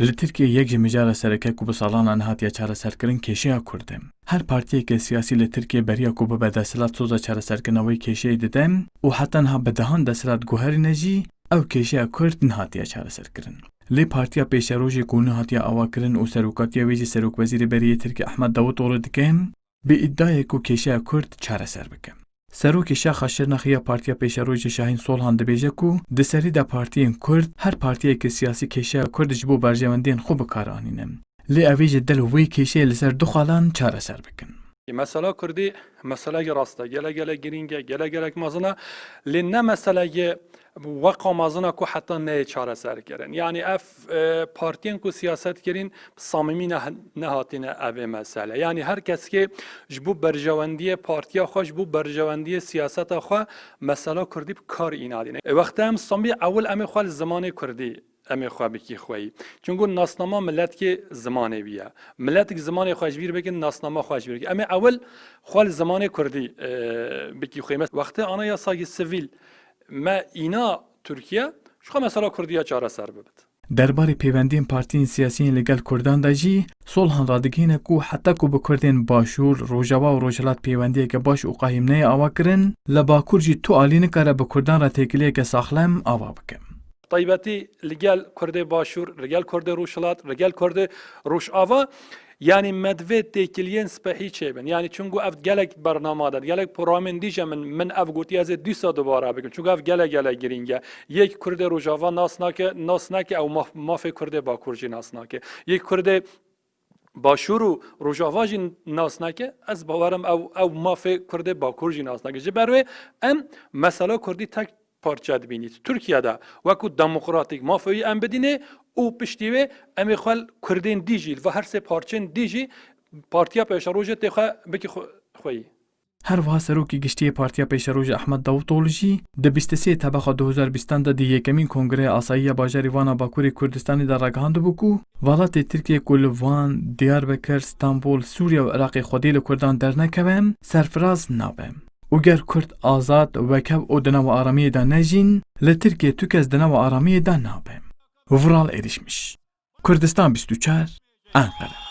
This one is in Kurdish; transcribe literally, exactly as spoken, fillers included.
Li Tirkiyê yek ji mijara sereke ku bi salan e nehatiye çareserkirin kêşeya Kurd e. Her partiyeke siyasî li Tirkiyê beriya ku bibe desthilat soza çareserkirina wê kêşeyê dide û heta niha bi dehan desthilat guherîne jî ew kêşeya Kurd nehatiye çareserkirin. Lê Partiya Pêşerojê ku nehatiye avakirin û serokatiya wê jî Serokwezîrê berê yê Tirkiyê Ehmed Davutoglu dike, bi îdayê ku kêşeya Kurd çareser bike. Serokê Şaxa Şirnexê ya Partiya Pêşerojê Şahîn Solhan dibêje ku di serî de partiyên Kurd, her partiyeke siyasî kêşeya Kurd ji bo berjewendiyên xwe bi kar anîne. Lê ev ê ji dil wê kêşeyê li ser du xalan çareser bikin. Mesela Kurdî meseleyek rast e, gelek gelek girîng e, gelek gelek mezin e. Lê ne meseleyek weqa mezin e ku heta neyê çareserkirin. Yanî ev, e, partiyên ku siyaset kirîn, samîmî ne, nehatine evê mesele. Yanî her kesekê ji bo berjewendiyê partiya xwe, ji bo berjewendiyê siyaseta xwe mesela Kurdî bi kar înadîne. E, wexta em samî ewil em ê xwe li zimanê Kurdî em ê xwe bikî xweyî. Çunku nasnama miletkê zimanê wî ye. Miletik zimanê xwe ji bîr bikin, nasnama xwe ji bîr bikin. Em ê ewil xwe li zimanê Kurdî, e, bikî xweyî. Mes-, wextê anayasayê sivîl me îna Tirkiye, ji xwe mesela Kurdiya çareser bibit. Derbarê pêwendiyên partiyên siyasî yên li gel Kurdan de jî Solhan radigihîne ku heta ku bi Kurdên Başûr, Rojava û Rojhilat pêwendiyeke baş û qahîm neyê ava kirin, li Bakur jî tu alî nikare bi Kurdan re têkiliyeke saxlem ava bike. Taybetî li gel Kurdê Başûr, li gel Kurdê Rojhilat, li gel Kurdê Rojava, yanî me divê têkiliyên spehî çêbin. Yanî çunku ev gelek bernama de, gelek programên dîje min, min ev gotiye, ez ê dîsa dubare bikim. Çunku ev gelek gelek girîng e. Yek Kurdê Rojava nas nake, nas nake ew maf-, mafê Kurdê Bakur jî nas nake. Yek Kurdê Başûr û Rojava jî nas nake, ez bawerim ew, ew mafê Kurdê Bakur jî nas nake. Ji ber wê em mesela Kurdî tek parçe dibînît. Tirkiye de wekû demokratîk mafê wî em bidînê û piştî wê em ê xwe li Kurdên dî jî, li va her sê parçên dî jî Partiya Pêşerojê tê xwe bikî xwe-, xweyî. Her wiha Serokê Giştî yê Partiya Pêşerojê Ehmed Davutoglu jî di bîst û sê Tebexa du hezar bîstan de di yekemîn Kongreya Asayî ya Bajarê Van a Bakurê Kurdistanê de ragihandibû ku welatê Tirkiye ku li Van, Diyarbekir, Stenbol, Sûriye û Iraqê xwedî li Kurdan dernekeve, serfiraz nabe. Û ger Kurd azad, wekhev û di nava aramiyê de nejîn, li Tirkiye tu kes di nava aramiyê de nabe. Vural Erişmiş, Kurdistan bîst û çar, Enqere.